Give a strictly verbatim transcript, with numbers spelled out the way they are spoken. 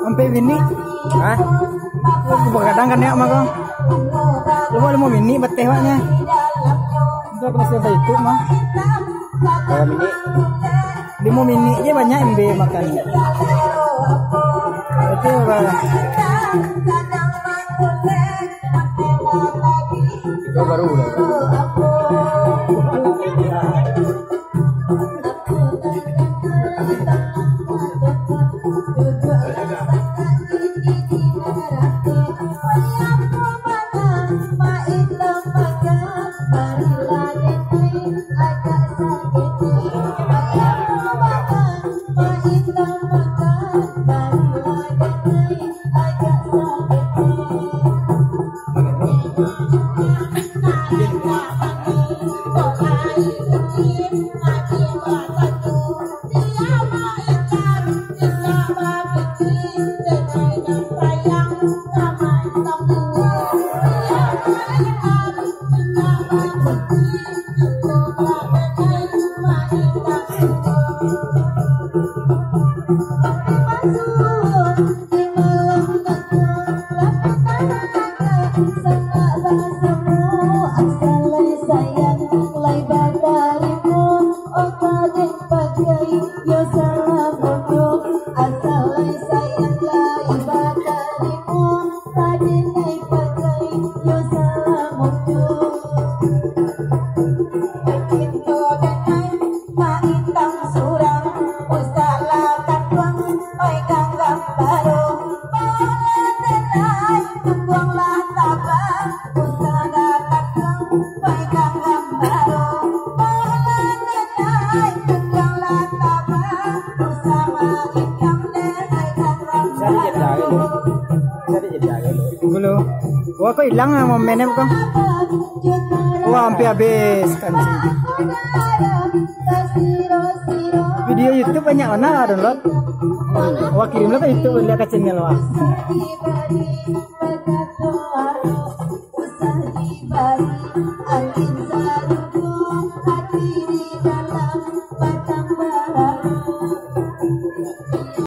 Ampek bini. Hah? Lu begadang kan, ya, mah, kau? Lu mau limo bini, beteh, maknya. Itu aku masih sampai itu, mah. Berapa bini? Limo minik je banyak ambiak makan. Itu lah. Itu baru lah. Jadi jadi aja. Dulu. Wah, kok hilang lah momennya kok. Wah, hampir habis kancing. Video YouTube banyak mana lah download. Wah, kirim lah ke YouTube, lihat ke channel wah.